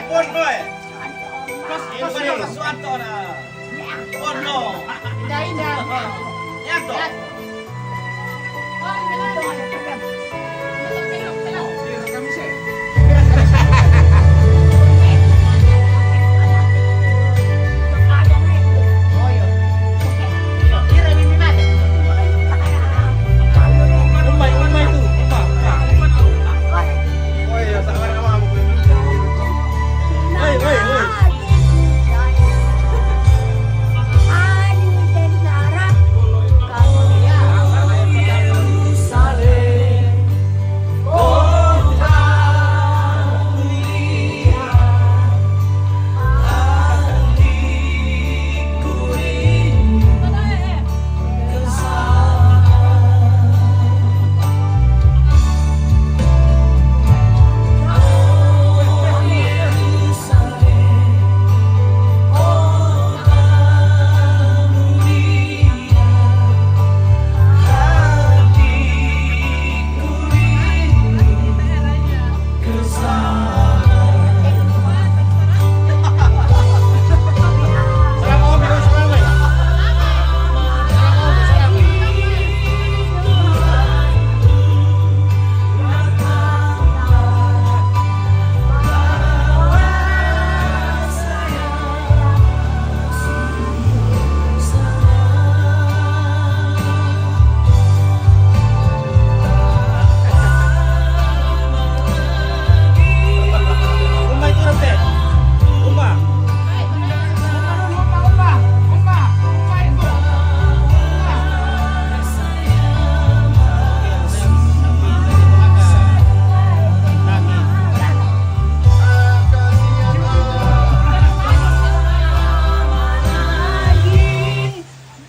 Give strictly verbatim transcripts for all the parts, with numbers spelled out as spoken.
Ono, eh. Terus ini suanto na. Ono. Indah, indah. Ya, toh.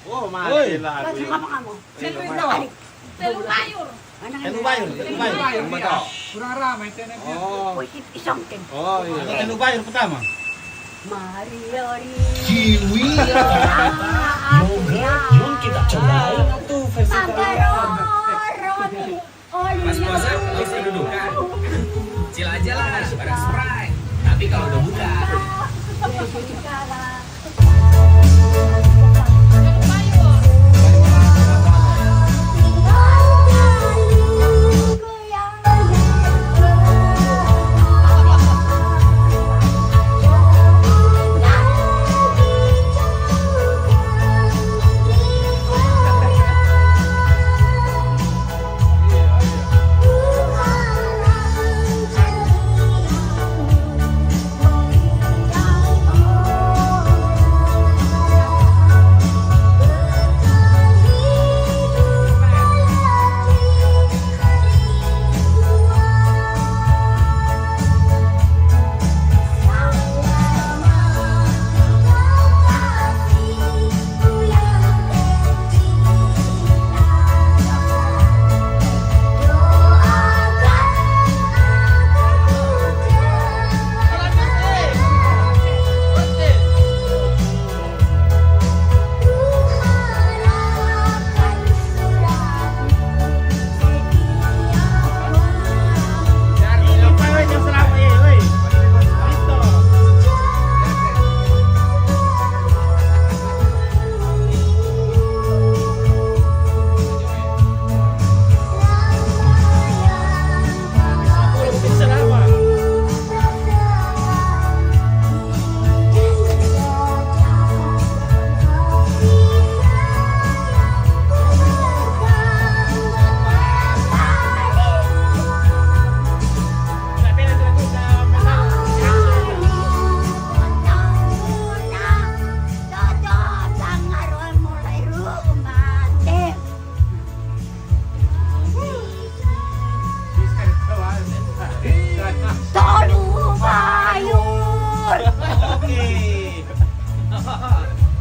Oh, mati lah. Apa kamu? Telu bayur. Telu bayur, telu bayur. Kurang ramai, tena. Oh. Wih, isang ken. Oh, iya. Telu bayur pertama. Mari, mari. Kiwi. Yogurt, yuk kita cobain tuh versi Korea. Pas puasa, nggak usah dudukan. Cil aja lah, bareng Sprite. Tapi kalau udah buka, Tolu bayur. Oke.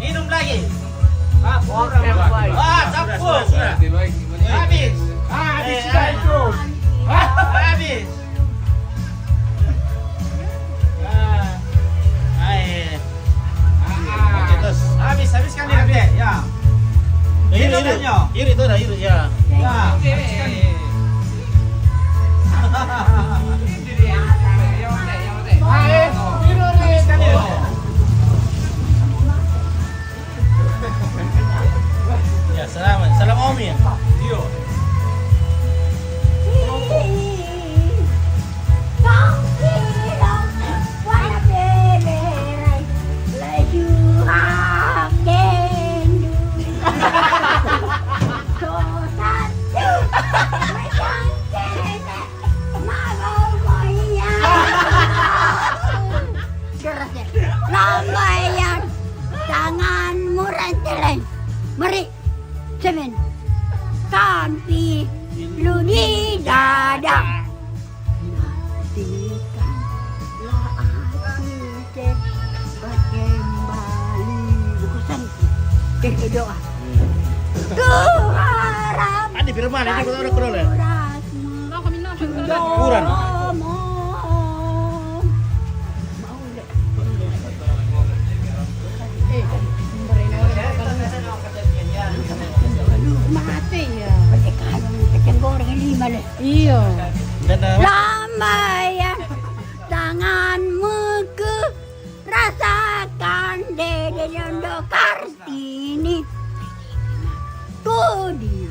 Minum lagi. Ah, kurang. Oke, baik. Ah, campur. Sudah, sudah. Habis. Ah, habis. Eh, sudah itu. Ah, habis. Ah, air. Ah. Oke, terus. Habis, habiskan dia, Dek. Ya. Iri, iri. Iri itu ada iri, ya. Ya, habiskan. Ini dia. Yang mana, yang mana? Ah, eh, ini Doa. Tuhan. Adi firman ini betul aku dole. Uran. Mati ya. Pakai kalung, kacang goreng lima deh. Iya. Lama ya tanganmu ku rasakan dede nyondo Kartini. Kodi.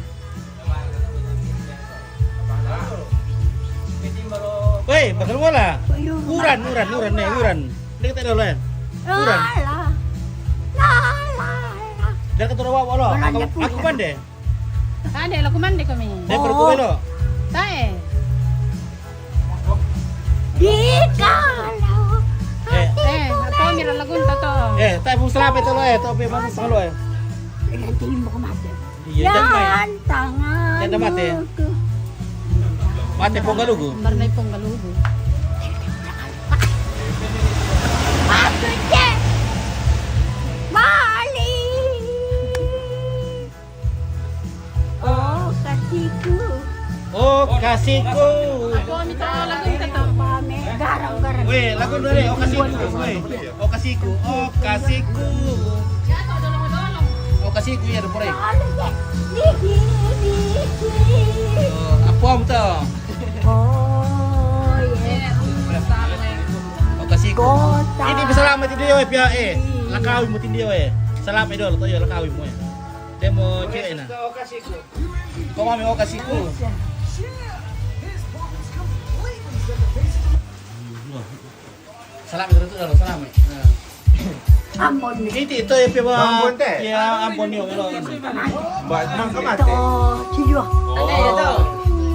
Weh, bakal bola. Uran, uran, uran, nih, uran. Ini kita dulu ya. Uran. Lala. Lala. Dari ketua bawa lo. Aku, aku kan deh. Ada lo kumande kami. Dia perlu lo. Tae. Di kalau Eh. Eh, atau mira lagun tato. Eh, tae pun selape to lo eh, to pe masuk solo eh. Dengan timbo mati. Iya, jangan. Tangan. Jangan mati. Mati pong galugu. Barnay pong galugu. Aku cek. Bali. Oh, kasiku. Oh, kasiku. Ako, mita lagu yung tatang. Garang-garang. Weh, lagu dulu, oh, kasiku. Weh, oh, kasiku. Oh, kasiku. Oh, kasiku, ya, dapur, eh. Diki, diki. Oh, apa, am, to? Oh, yes. Oh, kasiku. Ini bisa lama, tindiyo, eh, pia, eh. Lakawi mo, tindiyo, eh. Salama, idol, to, yo, lakawi mo, eh. Demo, cewek, na. Kau mami, oh, kasiku. Salam itu dulu, salam. Ambon ni. Ini itu ya, Piwa. Ambon teh. Ya, Ambon ni, Allah. Ba, mang ka mate. To, siyuwa. Oh.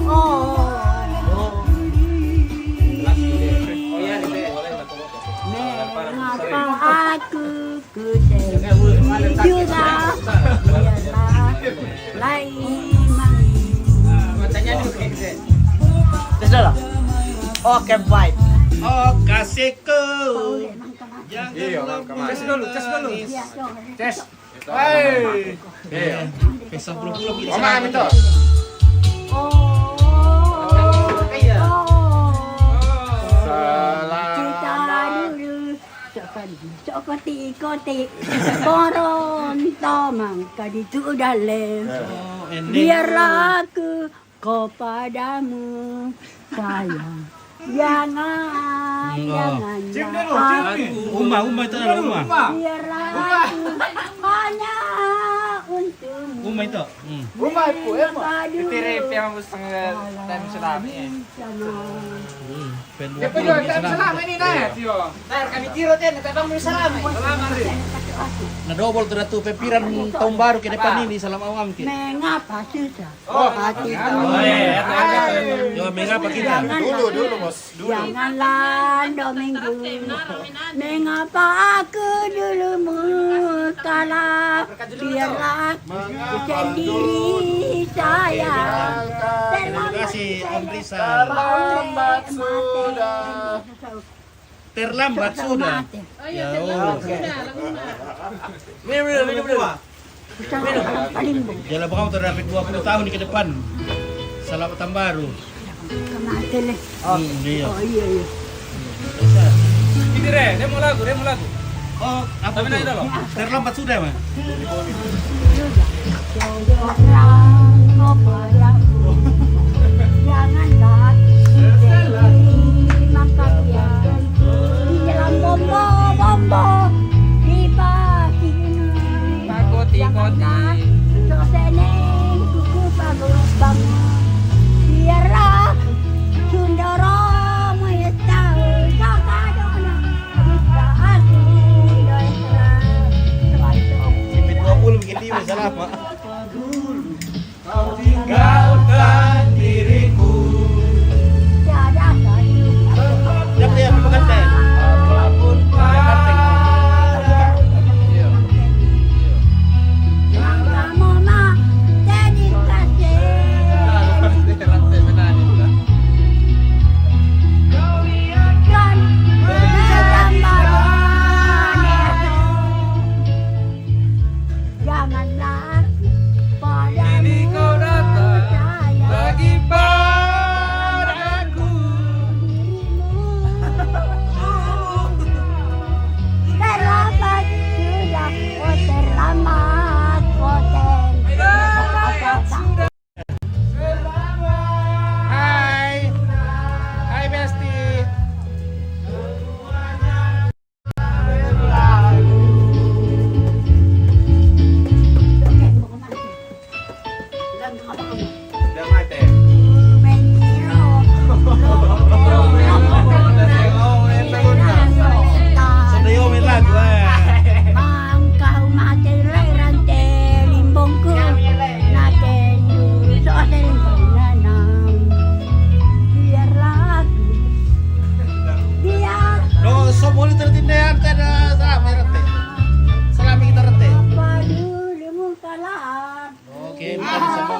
Oh. Mengapa aku Ku sedih juga, biarlah lain main. Tes dulu. Oke, baik. Oh, kasihku. Jangan Iya, Bang Kamal. Tes dulu, tes dulu. Iya, dong. Tes. Hai. Iya. Pesang puluh-puluh gitu. Mama, amin tuh. Oh. Iya. Oh. Selamat. Kita dulu. Cokoti-koti, koronto mangka di tudale. Oh, ending. Biarlah aku kepadamu sayang. Jangan, Enggak. Jangan, Cium dulu, jangan. Cium nih. Uma, Uma itu adalah Uma. Biarlah aku hanya untukmu. Uma itu. Hmm. Uma itu, Uma. Itu rip yang harus setengah time sudah nih. Hmm. Dia pun juga kan selama ini, nah, Tio. Ntar kami kira, Ten, tapi Bang belum selama. Selama, Ri. Na double tu Datu, pe piran tahun baru ke depan ini, salam awam ke. Mengapa susah? Oh, hati. Oh, iya, iya. Yo, mengapa kita? Jangan dulu, dulu, Bos. Dulu. Janganlah dua minggu. Mengapa aku dulumu kalah? Biarlah sendiri saya. Terima kasih, Om Rizal. Terlambat sudah. Terlambat sudah. Oh iya, terlambat sudah. Minum dulu, minum dulu. Dia lah, kamu terdapat dua puluh tahun ke depan. Selamat tahun baru. Kematian nih. Hmm, iya. Oh, iya, iya. Ini, Re, dia mau lagu, dia mau lagu. Oh, apa tuh? Terlambat sudah, Mas. Janganlah terima kasih di dalam bombo-bombo di pagi ini. Janganlah soseneng kuku bagus bangun. Biarlah Sundoro mengetahui kakak dona. Sipit dua puluh bikin dia salah, Pak. Kau tinggal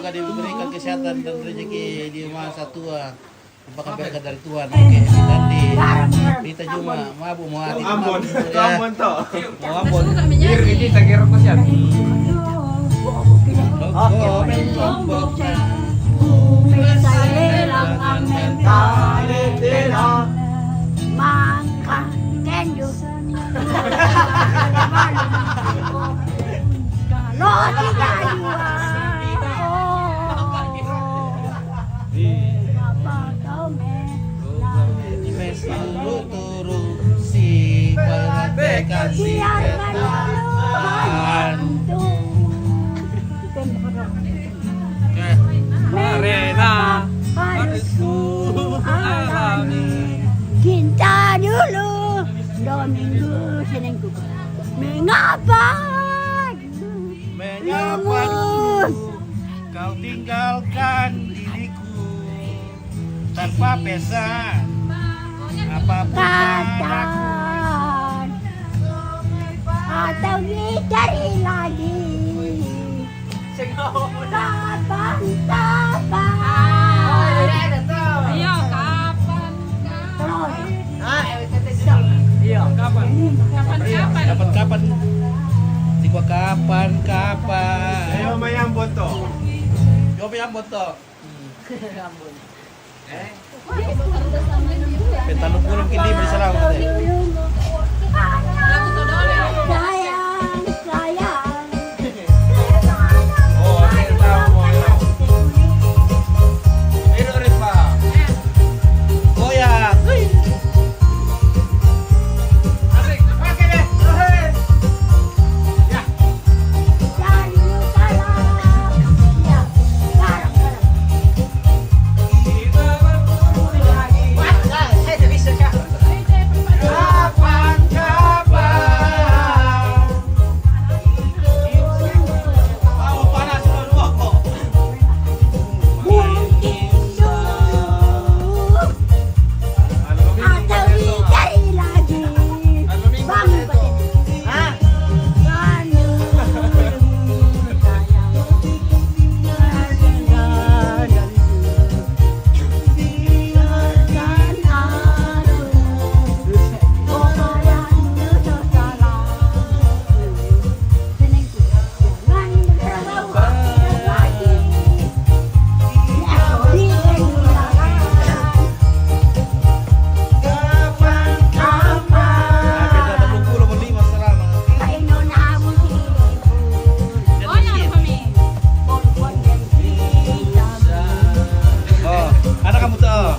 Semoga diberikan kesehatan dan rezeki di masa tua. Bahkan berkat dari Tuhan. Oke, kita di, kita cuma mabuk, mau hati, Ambon. Mabuk, ya. Ambon toh. Mau Ambon. Ini kita kira kesian. Oke. Mangka kendu. Roti gajua. Oh. Apa kau me-, me turu-turu si pelatih kasih biar setan. Mantu. Oke. Rena harus ku alami. Cinta dulu, dua minggu, seminggu. Mengapa? Mengapa dulu kau tinggalkan diriku tanpa pesan apapun padaku? Katakan, atau dicari lagi. Kapan, kapan? Ayo, kapan, kapan? Terus. Hah? Iya. Kapan? Kapan, kapan? Kapan, kapan? Tiba kapan, kapan? Ayo, Mayang Boto. Yo, Mayang Boto. Ambon. Pentalu puluh kini beri salam. Sayang, sayang. Oh, ini tahu, oh, iya. Ini Rifa. Goyang. Asik. Oke deh. Hei. Ya. Atau dicari lagi. Bangun, Pak. Hah? Bangun. Biarkan aku. Orang itu salah. Jangan berlalu lagi. Oh, anak kamu tuh.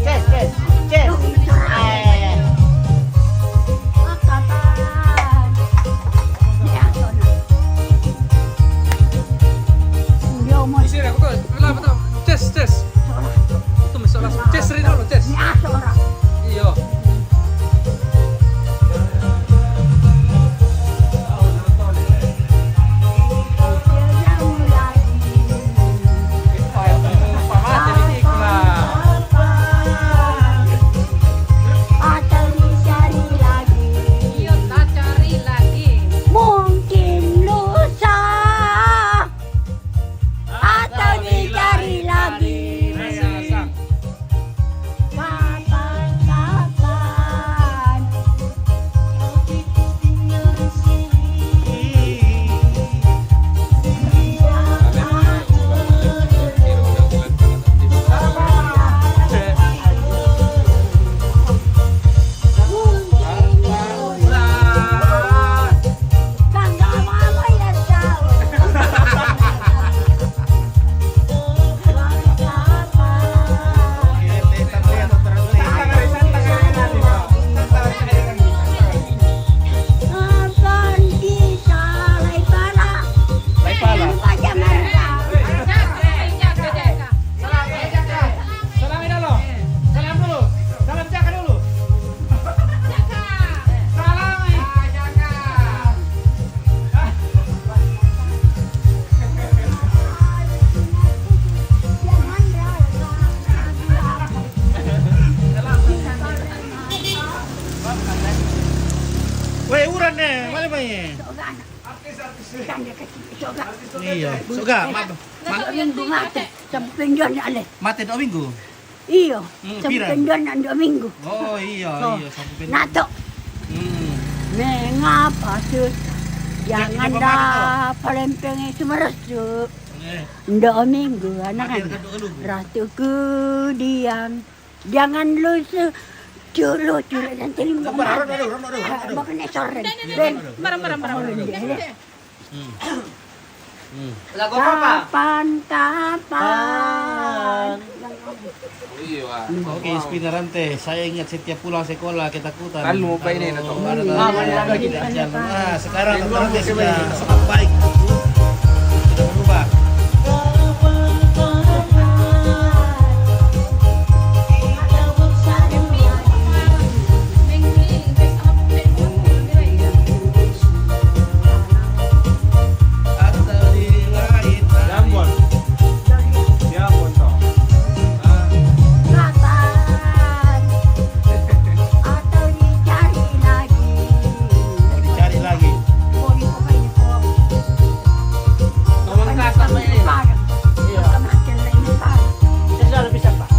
Ces, ces, ces. Eh. Isi, aku tuh, kenapa tuh? Ces, ces. Itu masalah ces, Rino, lo, ces. Iya. Atau dicari lagi. Iya, tak cari lagi. Mungkin lusa. Atau dicari lagi. Kapan, kapan? Salam, eh, Jaka. Salam, eh, dulu. Salam dulu. Salam Jaka dulu. Jaka. Salam, eh. Ah, Jaka. Weh, uran ne, mana mai? Iyo. Suka, ma-, ma-, Minggu mate. Sampai penjual ale. Mate dua minggu? Iyo. Hmm, sampai pira? Penjual nak dua minggu. Oh, iyo, iyo, sampai penjual. Nato. Hmm. Mengapa susah? Jangan dah palempeng itu merosot. Eh. Dua minggu anak-anak. Ratu kudian. Jangan lusu. Culu, culu, nanti limbang. Sabar, ronda dulu, ronda dulu, ronda dulu. Bukan sore. Ben. Barang, barang, barang, barang. Hmm. Hmm. Lagu apa, Pak? Kapan, kapan? Pan. Oh, iya, Pak. Oke, Spinner Rante. Saya ingat setiap pulang sekolah ketakutan. Kalau mau main ini, kalau ada, ah, ada, ada, ada, ada. Ah, sekarang Rante sudah sangat baik. Sudah berubah. Atau di lain hari. Jambon. Jambon toh. Ah. Kapan? Atau dicari lagi? Oh, dicari lagi. Oh, di kota ini, kok. Tolong kasar, Pak, ini. Iya. Saya sudah bisa, Pak.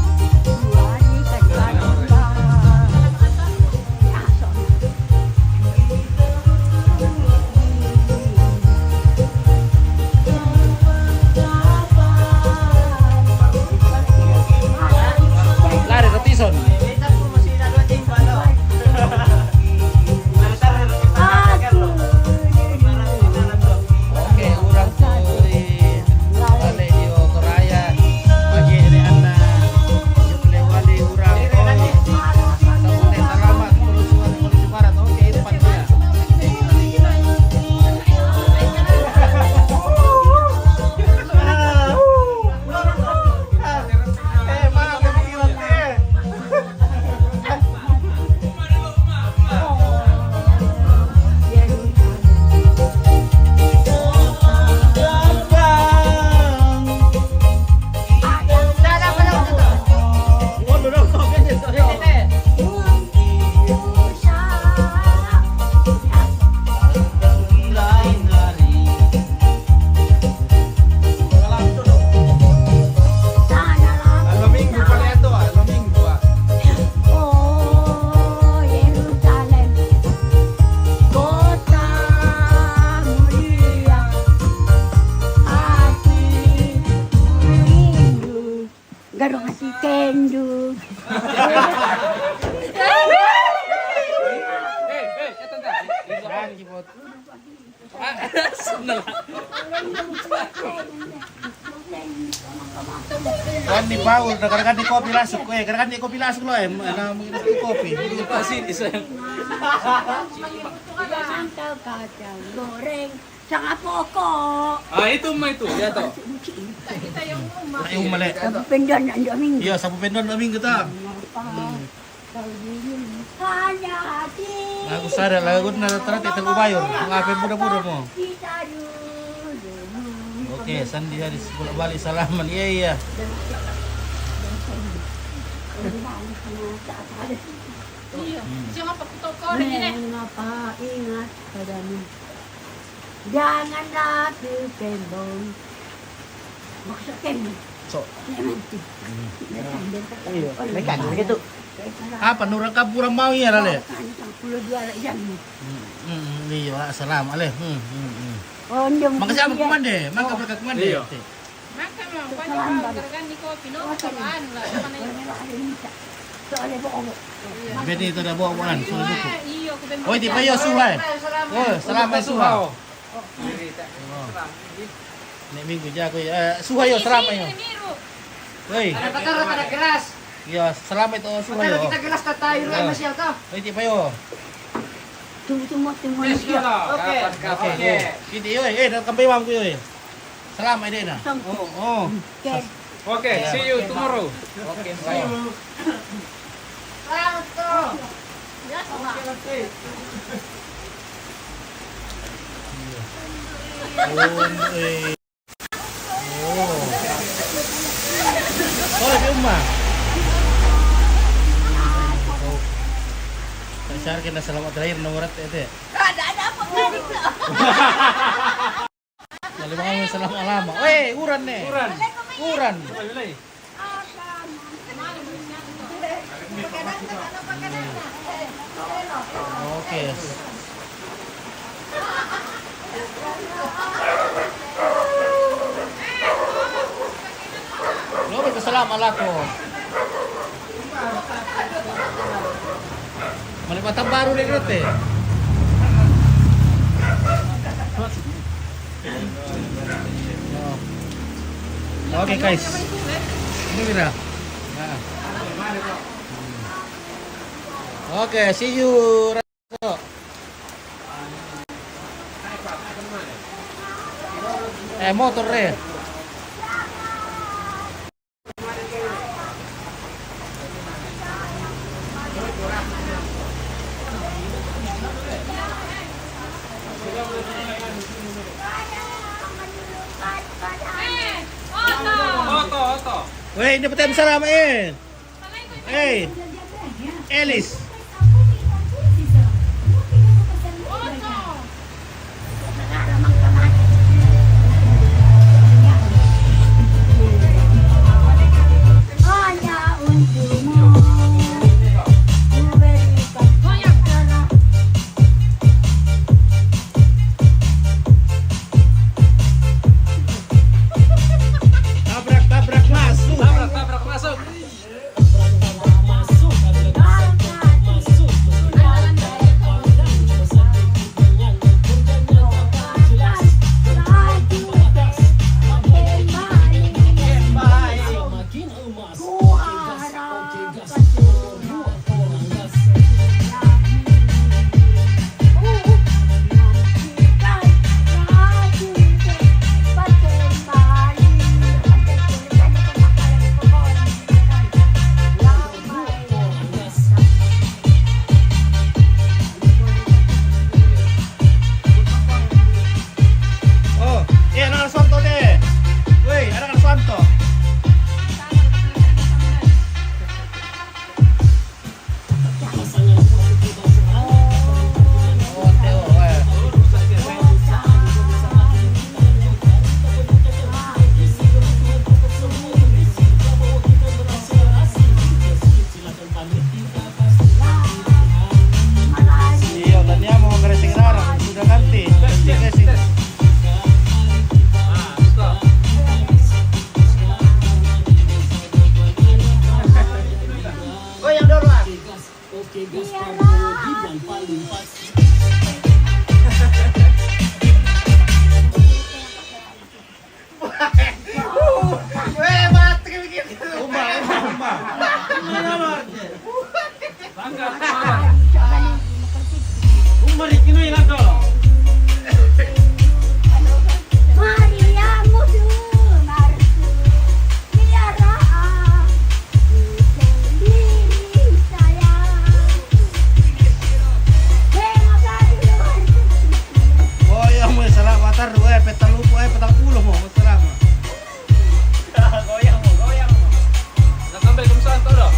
Lari, Robinson. Oke, orang tuh di balik di Otoraya, bagi ini anak, yang boleh wali orang, oh, Kabupaten Talamak, Sulawesi Barat. Oke, itu panitia. Oh, Yerusalem, kota mulia, hati rindu. Garong hati kendu. Kan di Paul, kadang-kadang di kopi langsung, eh, kadang-kadang di kopi langsung lo, eh, mana mungkin di kopi. Di sini saya. Sambal kacang goreng. Sangat pokok. Ah, itu mah itu, ya toh. Kita yang rumah. Ayo, Male. Sapu pendon dua minggu. Iya, sapu pendon dua minggu, toh. Mengapa kau dingin? Hanya hati. Lagu sadar, lagu na tara te telu bayur. Ngapain budak-budak mau? Kita dulu. Oke, Sandi Hadis bolak-balik salaman. Iya, iya. Iya. Hmm. Siapa foto kau ini? Mengapa ingat padamu? Jangan ragu kembang. Maksud kembang. So. Iya, mekan gitu. Apa nurang kapura mau iya, Lale? Kan sepuluh dua jam. Hmm, hmm, iya, salam, Ale. Hmm, hmm, hmm. Oh, ndem. Makasih apa kumande? Maka berkat kumande. Iya. Maka mau, kan, kalau gargan di kopi, no, sama anu lah, sama nih. Beni itu ada bawa-bawaan, sudah buku. Iya, aku ben. Oh, itu Pak Yosua, eh? Oh, selamat, Yosua. Oh. Nek minggu jago ya. Eh, suha yo, selamat yo. Woi. Ada patar, ada gelas. Iya, selamat itu suha yo. Kita gelas kata air lah, Mas, ya, toh? Woi, Pak yo. Tunggu, tunggu, tunggu, Mas, ya. Oke. Oke. Oke. Ini yo, eh, datang kembali mamku yo. Selamat ini nah. Oh, oh. Oke. Oke, see you tomorrow. Oke, see you. Oh, eh. Oh. Oh, di rumah. Saya kena selamat terakhir nomor itu. Ada, ada apa kali, Kak? Waalaikumsalam. Weh, uran ne. Uran. Uran. Oke. Lo berkesalam alaku. Malik mata baru deh, Grote. Oke, guys. Ini kira. Nah. Oke, see you. Eh, motor deh. Weh, ini petai besar amat, eh. Hei, Elis. Tabrak, tabrak masuk. Tabrak, tabrak masuk. Oh, eh, anak Suanto deh. Woi, anak Suanto. Iya, tadi mau kresek darah, sudah ganti. Ganti kresek. Goyang dulu, ah. Weh, mati bikin. Umba, umba, umba. Langgar. Umba di kinoy lang to. Maria, musuh, marsu. Oh, iya, mo, salamat, tar, eh, petalupu, eh, petang puluh, mo, salamat. Goyang, mo, goyang, mo. Nakambal kung saan to, no?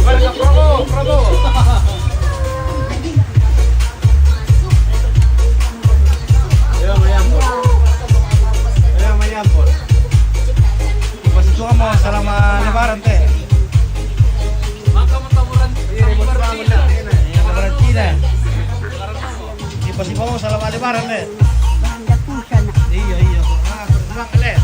Welcome, promo, promo. Ayo, mayampun. Ayo, mayampun. Pas itu kamu selama lebaran, teh. Maka mau taburan. Iya, lebaran Cina. Iya, lebaran Cina. Iya, pas itu kamu selama lebaran, teh. Iya, iya. Ah, terus, Bang, teh.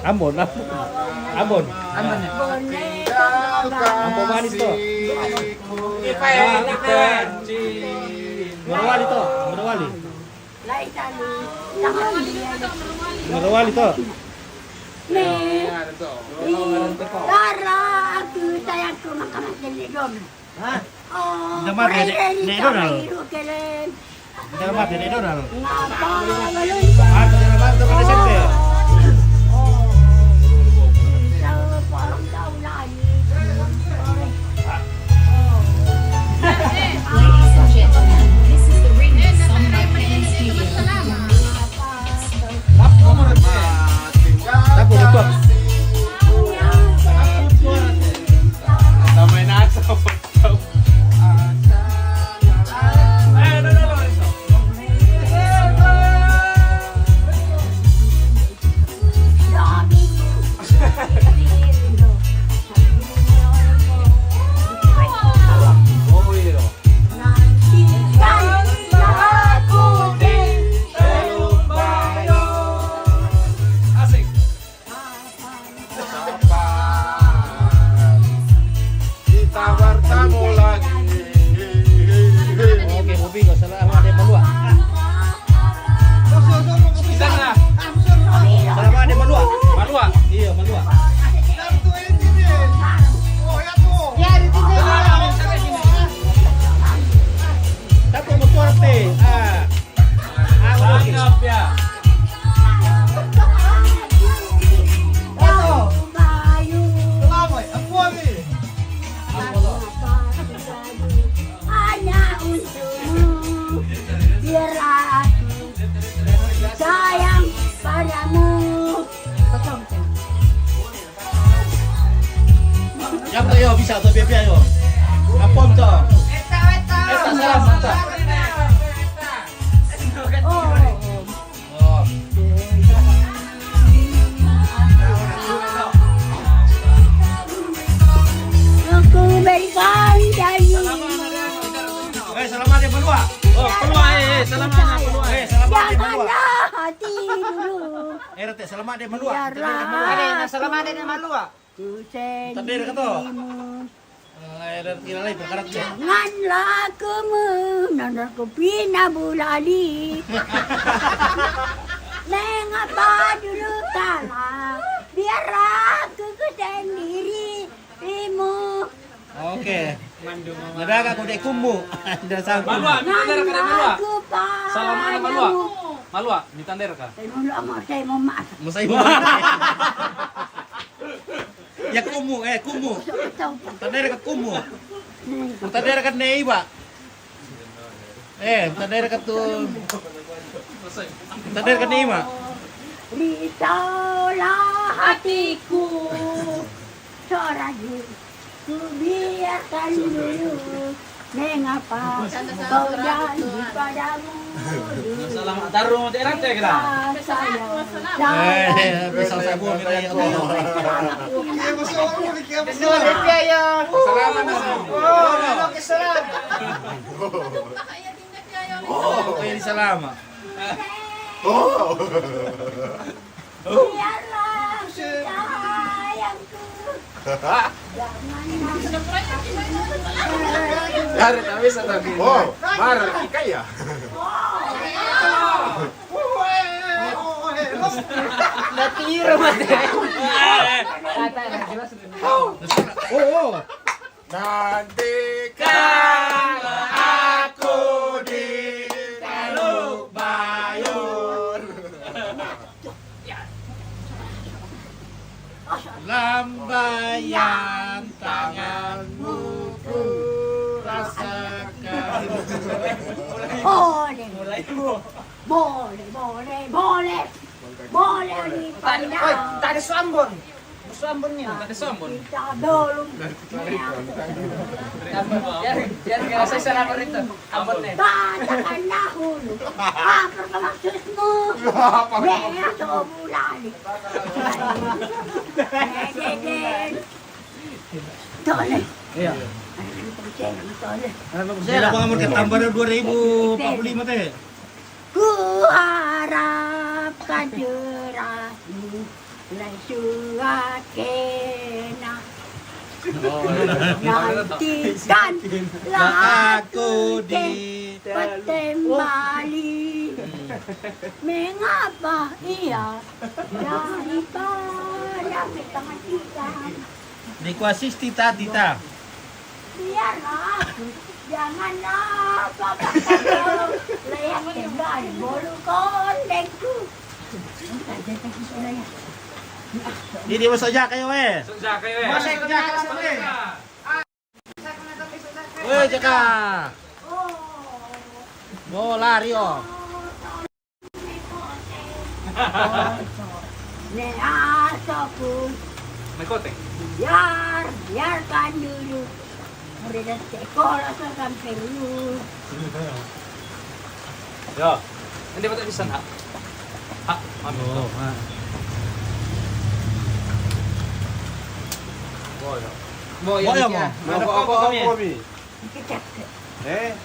Ambon, Ambon. Ambon. Ambon. Ambon manis to. Ini pa, ini pa. Morowali to, Morowali. Lain tadi. Tangan dia. Morowali to. Nih. Ih, Lara, aku sayangku, maka masih dong. Hah? Oh, Udah mati, Dek? Dek Dona lo? Udah mati, Dek Dona lo? Ngapa belum? Ah, sudah mati, sudah mati. Oh. Tahu, tahu lagi. Ladies and gentlemen, this is the ring that some of my fans gave me. Tapo, tapo. Tamay na ako. Asik. Kita bertemu lagi. Oke, Bobi, kau salah sama dia Malua. Salah sama dia Malua. Malua. Iya, Malua. Satu motor, P. Ah. Sangap ya. Hanya untukmu, biarlah aku sayang padamu. Siapa yo bisa to, Bebe, yo? Apa to? Eta, eta. Eta, salam, eta. Oh. Oh. Aku berikan janji. Eh, selamat dia Malua. Oh, Malua, eh, eh, selamat dia Malua. Eh, selamat dia Malua. Janganlah hati dulu. Eh, Rete, selamat dia Malua. Biarlah. Ada yang selamat dia Malua. Tandera ka to? Eh, ada kira lain perkara dia. Janganlah kamu nonton kopi na bulali. Mengapa dulu kalah? Biarlah aku sendiri. Imu. Oke. Ada ka ko de kumbu. Ada sangkut. Malua, mi tandera ka de Malua. Salam ana Malua. Malua, mi tandera ka. Saya mau lama, saya mau maaf. Musai. Ya kumu, eh, kumu. Tandera ka kumu. Tandera ka ne iba. Eh, tandera ka tu. Tandera ka ne iba. Risaulah hatiku. Seorang diri. Ku biarkan dulu. Mengapa kau janji padamu? Salam taruh, Cik Rante, kira. Eh, pisau sabu, kira ya. Salam, salam. Oh, ini salam. Oh. Biarlah sayangku. Jangan. Dari tak bisa tadi. Oh, marah, kaya. Natiro mate. Kata na jelas. Oh, oh. Nantikan aku di Teluk Bayur. Lambaian tanganmu ku rasakan. Boleh. Boleh, boleh, boleh. Boleh. Boleh dipandang. Oi, tak ada suambon. Suambon ni. Tak ada suambon. Kita belum. Biar, biar nggak usah salah itu. Ambon ni. Katakan dahulu. Apa maksudmu? Apa? Merah atau bulan? Dede. Tole. Iya. Tole. Jadi apa kamu ke tambah dua ribu empat puluh lima teh? Ku harapkan derasmu. Surat kena. Oh, iya. Nantikanlah aku di Petembali. Hmm. Mengapa ia daripada kita? Di kuasisti tadi ta. Biarlah, janganlah kau leak tinggal bolu kondengku. Ini masuk jaka ya, weh. Masuk jaka ya, weh. Masuk jaka, masuk jaka. Weh, jaka. Oh. Mau lari, oh. Nih, ah, sokku. Mekoteng. Biar, biarkan dulu. Udah sekolah sampai dulu. Yo. Nanti batak bisa nak? Hak, mami. Oh, ha. Boyo. Boyo, mo. Ada kau, kau, kami. Kita cakap. Eh?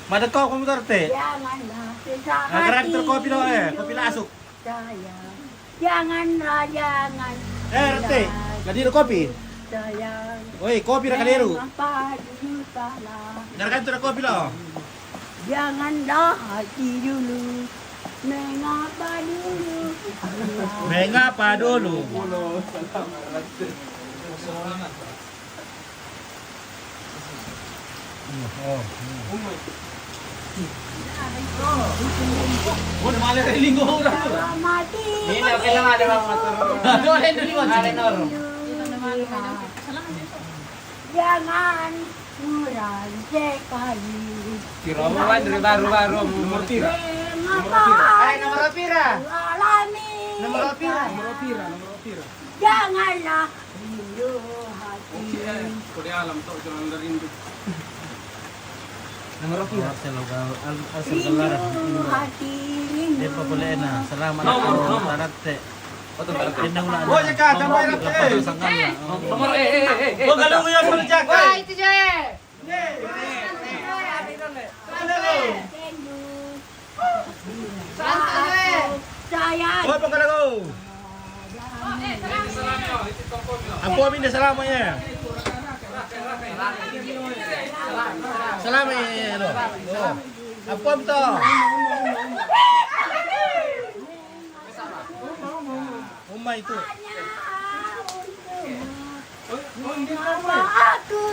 Madako ko motor te. Janganlah susah hati. Nagara kita kopi lo, eh. Kopi lasuk. Sayang. Janganlah, jangan. Eh, rete. Jadi ada kopi. Sayang. Oi, kopi ra kaleru. Mengapa dulu salah? Nagara kita kopi lo. Janganlah hati dulu. Mengapa dulu? Mengapa dulu? Oh, udah malah dari linggo orang tu. Ini oke lah, ada apa motor? Ada orang yang dulu, ada orang. Jangan kurang sekali. Kira orang dari baru-baru mau motor. Mengapa? Ada nomor pira? Alami. Nomor pira? Nomor pira? Nomor pira? Janganlah rindu hati. Oke, eh. Kode alam tok, jangan ada rindu. Nomor pira? Arsel Gal-, Al-, Arsel Galar. Rindu hati, rindu. Depa boleh na. Selamat. Nomor, nomor. Tarate. Oh, tarate. Ini ulang. Oh, jaka, tambah rate. Nomor, eh, eh, eh, eh. Oh, kalau yang berjaga. Wah, itu je. Rindu. Sayang. Oh, pangkalago. Ampo mi de salama ya. Salama ya, lo. Oh. Ampo mi to. Umai tu. Mengapa aku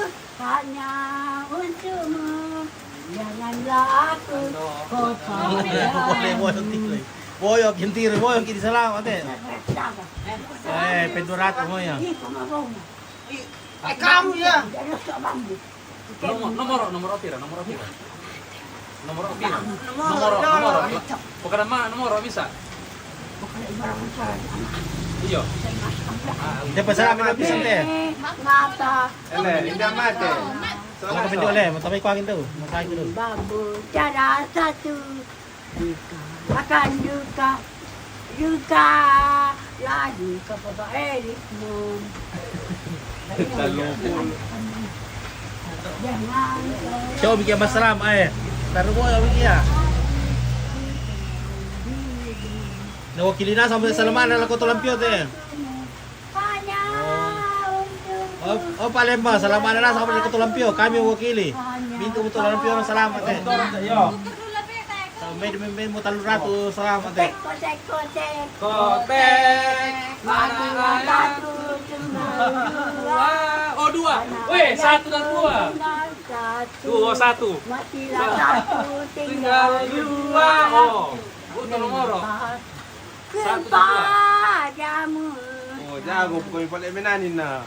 hanya untukmu? Janganlah aku kau sayang. Boyo, boyo, kintiri, boyo, kintiri, salama te. Eh, pendurato mo ya. Ih, kamu ya. Nomor, nomor pira, nomor pira? Nomor pira? Nomor, nomor. Bukan nama, nomor bisa. Iyo. Dia pasal apa bisa te? Mata. Ele, inda mate. Maka pintu le, mata mai kuangin tu, mata itu tu. Babu cara satu. Duka, makan duka, duka, lagi ke Papa Erik mo. Coba bikin Mas Ram, eh. Taruh bola bikin ya. Na wakili na sampai salaman na la Kota Lampio te. Oh. Oh, oh, Palembang, salaman na la sampai Kota Lampio. Kami wakili. Minta Kota Lampio salaman te. Sampai di mimpi mo talu ratu salaman te. Kotek, kotek, kotek. Kotek. Matilah satu, tinggal dua. Oh, dua. Weh, satu dan dua. Tinggal satu. Dua, satu. Matilah satu, tinggal dua. Oh. Buto nomoro. Satu, dua. Kepadamu. Oh, jago ko pale menanin na.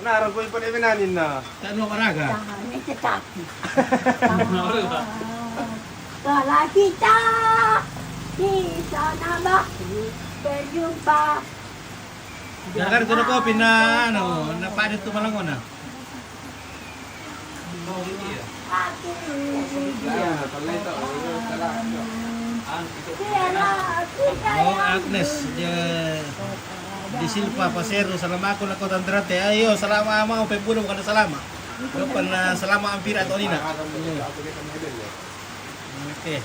Nara ko pale menanin na. Tanu maraga. Tahan, eh, tetapi. Kalau kita di sana baru berjumpa. Jaga tu kopi na, anu, na padat tu malangona. Oh, Agnes, dia di Silva Pasero, salama ko la Kota Andrade. Ayo, salama mau pembunuh bukan salama. Lupa na salama ampir atau nina. Oke.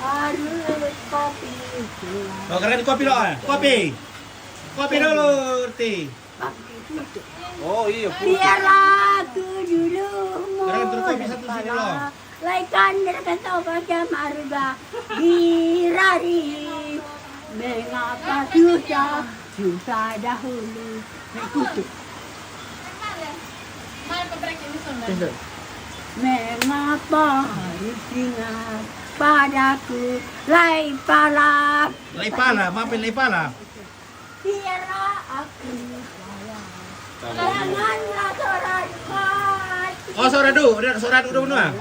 Harus kopi. Oh, keren kopi lo, eh. Kopi. Kopi dulu, Ti. Oh, iya, putih. Biarlah aku dulu. Keren, terus kopi satu sini lo. Laikan dia kata baca maruba. Dirari. Mengapa susah? Susah dahulu. Naik kutu. Mengapa harus ingat padaku? Lai pala. Lai pala, maafin lai pala. Biarlah aku sayang. Janganlah seorang hati. Oh, seorang dulu, udah seorang dulu, benar.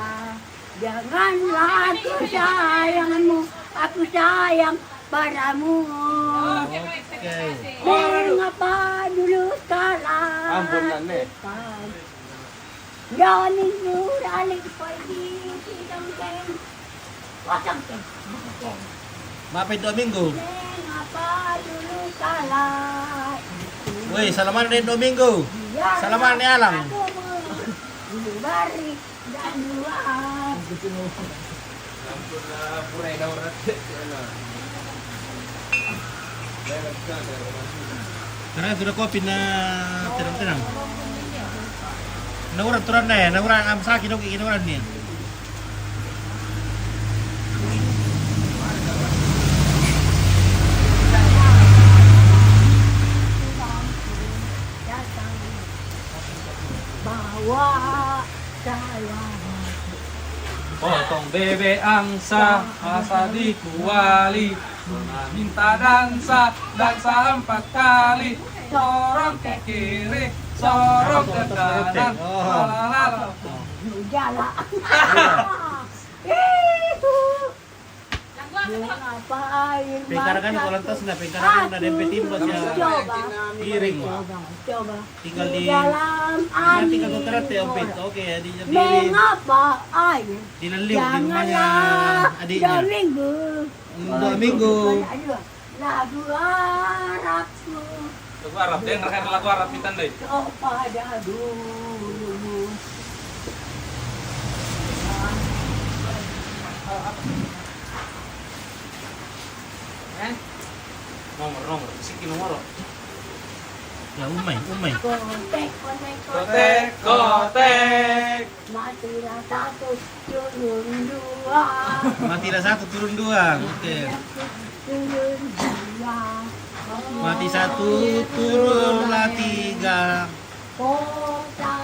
Janganlah aku sayangmu, aku sayang padamu. Oke. Mengapa dulu kalah? Ampun, Nane. Dua minggu balik pergi sidang keng. Kosong keng. Maafin dua minggu. Mengapa dulu kalah? Woi, salaman ni dua minggu. Salaman ni alang. Bari dan luar. Karena sudah kopi na tenang-tenang. Na orang turun deh, na orang am sakit dong, ini orang ni. Bawa saya. Potong bebek angsa, masa di kuali. Minta dansa, dansa empat kali. Sorong ke kiri, sorong ke kanan. Lalalala. Jalan. Itu. Mengapa air mata? Pengkarangan kalau tas na pengkarangan na dempet timbas ya. Coba. Iring, wah. Coba. Tinggal di dalam air. Tinggal ke kereta ya, Ompit. Oke, adiknya di. Mengapa air? Dileliu di rumahnya adiknya. Dua minggu. Hmm, dua minggu. Aduh, lagu Arabku. Lagu Arab, deh, ngerti lagu Arab, minta deh. Kau pada dulu. Eh? Nomor, nomor, siki nomor. Ya, umai, umai. Kotek, kotek, kotek. Kotek, kotek. Matilah satu, turun dua. Matilah satu, turun dua. Oke. Turun dua. Mati satu, turunlah tiga. Kota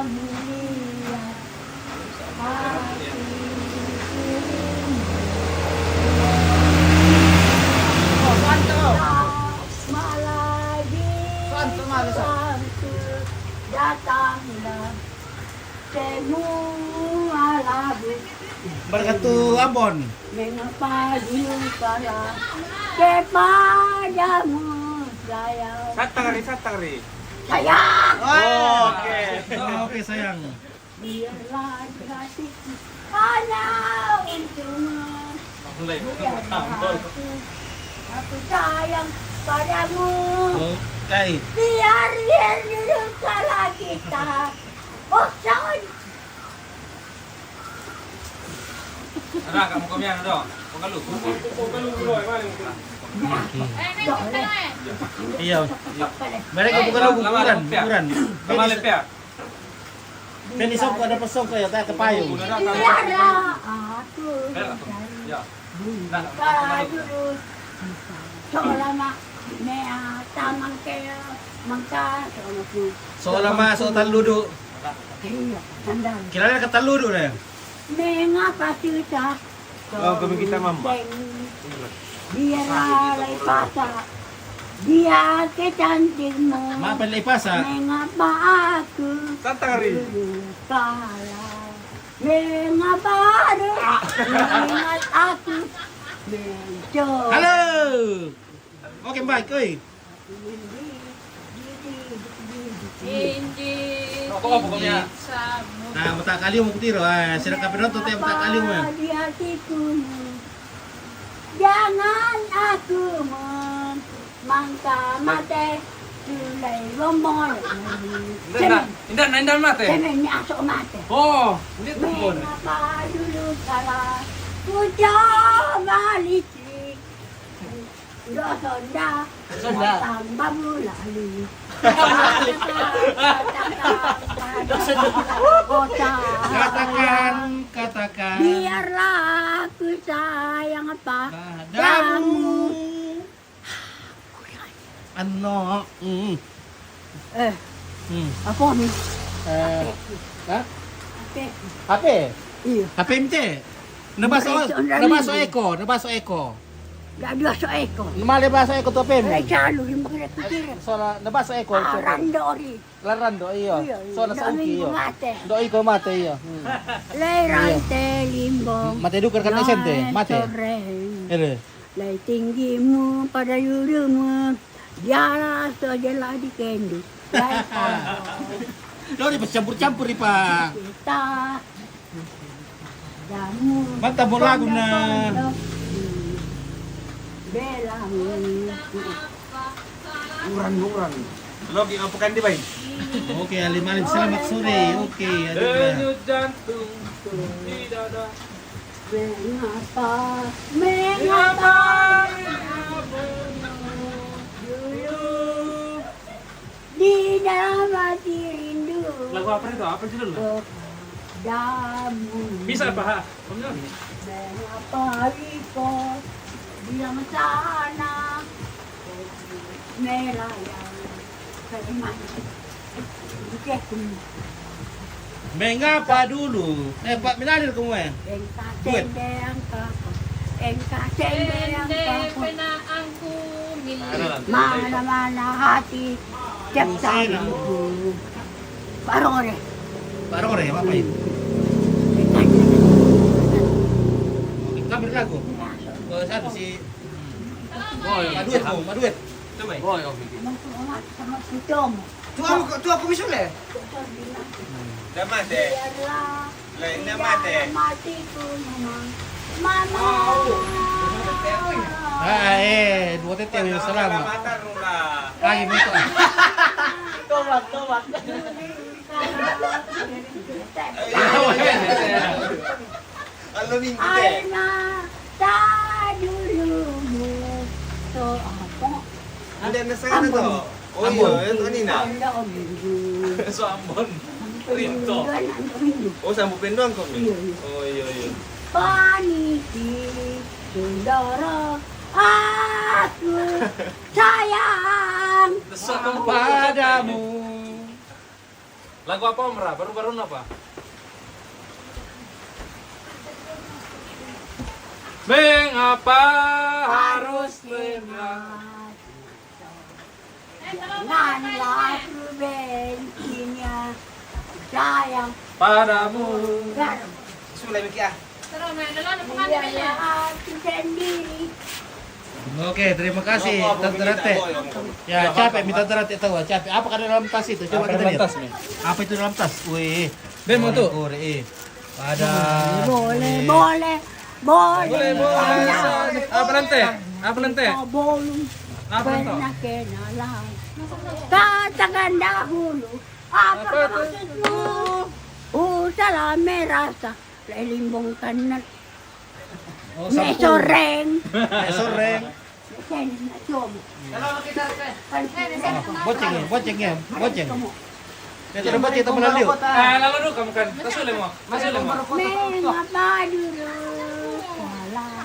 mulia. Datanglah semua lagu. Berkatu Ambon. Mengapa dulu kalah kepadamu sayang? Satang hari, satang hari. Sayang. Oh, oke. Oh, oke, sayang. Biarlah di hatiku hanya untukmu. Biarlah aku, aku sayang padamu. Oke. Biar, biar dulu kalah kita. Oh, sorry. Ada, kamu kau biar dong. Kau kalu. Kau kalu dulu, mana? Iya. Mereka bukan lagu kuburan, kuburan. Kemana, Pia? Peni songko, ada pesongko ya, tak kepayung. Tiada aku. Ya. Buka dulu. Seolah mak mea tamang kea mangka seolah ku. Seolah mak seolah taludu. Iya, tandang. Kira-kira ketaludu deh. Mengapa susah? Oh, kami kita mama. Biar lalai patah. Biar kecantikmu. Maaf, lalai patah. Mengapa aku Santang hari. Dulu kalah? Mengapa harus ingat aku? Mencoba. Halo. Oke, baik, oi. Inji. Apa, apa kau punya? Nah, mata kali mau kutiro. Ah, silakan penonton teh mata kali mau. Di hatiku. Jangan aku men-, mangka mate. Tulai lombong. Indah, indah, indah, indah mate. Seme ni asok mate. Oh, ini tuh. Mengapa dulu kalah? Ku coba licik. Nggak sonda. Sonda. Tambah mulali. Katakan, katakan. Biarlah ku sayang apa padamu. Ano? Mm. Eh, Hmm. Apa ni? Eh, ha? Apa? Apa? Iya. Apa ente? Nebaso, nebaso eko, nebaso eko. Nggak ada so eko. Male baso eko tu apa? Lai calu di mana pikir. Soalnya nebaso eko. Ah, rando ori. Larando, iyo. Iya, iya. Soalnya sauki, iyo. Mate. Doi ko mate, iyo. Hmm. Lai rante limbo. Mate duka kan S M T, mate. Ere. Lai tinggimu pada yurumu. Dia so jela di kendu. Lai. Lo di campur-campur di pa. Kita. Jamu. Mata mo lagu na. Belamu. Uran, uran. Logi apa kan di bayi? Oke, alim-alim selamat sore. Oke, alim-alim. Denyut jantung di dada. Mengapa, mengapa dulu di dalam hati rindu. Lagu apa itu? Apa judulnya? Kepadamu. Bisa apa, ha? Bener. Mengapa kau bilang sana? Merah yang terima. Oke. Mengapa dulu? Eh, Pak Minalir kamu, eh? Engka sende angka. Engka sende angka. Mana-mana hati ciptaanku. Barore. Barore, apa itu? Oke, kami lagu. Oh, satu si. Oh, iya. Maduet, oh, maduet. Coba. Oh, iya, oke. Sama, sama, sama, sama. Tuh, aku, tuh, aku misalnya. Dah mati. Biarlah. Lah, ini mati. Matiku memang. Mama. Ah, eh, dua tete yang selama. Lagi buka. Tobat, tobat. Kalau minggu teh. Alma, tak dulu. So, apa? Hindi, nasa na to. Oh, Ambon. Yun, ano na? Ang laog, hindi. So, Ambon. Rinto. Ang laog, hindi. Oh, sa Ambon, Pendo, ang kami. Iya, iya. Oh, iya, iya. Paniki, saudara, aku sayang. Sa Ambon. Padamu. Lagu apa, Om Ra? Baru-baru apa? Mengapa harus terima? Janganlah ku bencinya sayang padamu. Garam. Sulay, Miki, ah. Iya, iya, aku sendiri. Oke, terima kasih, Tante Rante. Ya, capek minta Tante Rante tahu, capek. Apa ada dalam tas itu? Coba kita lihat. Apa itu dalam tas? Wih. Ben, mau tuh? Goreng, eh. Ada. Boleh, boleh, boleh. Boleh, boleh. Apa, Tante? Apa, Tante? Boleh. Apa, Tante? Pernah kenalan. Katakan dahulu. Apa maksudmu? Usahlah merasa. Lelimbong kanan. Oh, nek sampul. Soreng. Nek soreng. Nek soreng. Oh, boceng ya, boceng ya, boceng. Nek sudah boceng, kita melalui. Eh, lalu dulu kamu kan. Tasulay mo. Tasulay mo. Mengapa dulu salah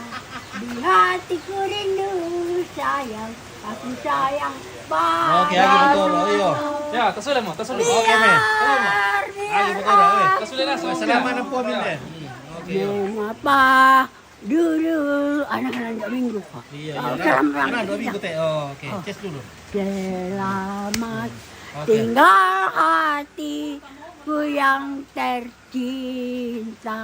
di hatiku rindu sayang. Aku sayang. Oke, lagi betul. Oh, iya. Ya, tasulay mo, tasulay mo. Oke, men. Biar, biar. Lagi betul, eh. Tasulay na, so. Salamat na po, men, eh. Oke, iya. Mengapa dulu anak-anak dua minggu, Pak? Iya, iya. Salam, salam. Anak dua minggu, teh. Oh, oke. Oh. Ces dulu. Selamat tinggal hatiku yang tercinta.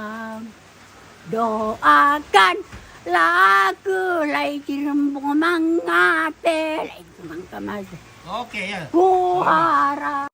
Doakanlah aku lai cirembung mangape, lai kumang kemase. Oke, ya. Ku harap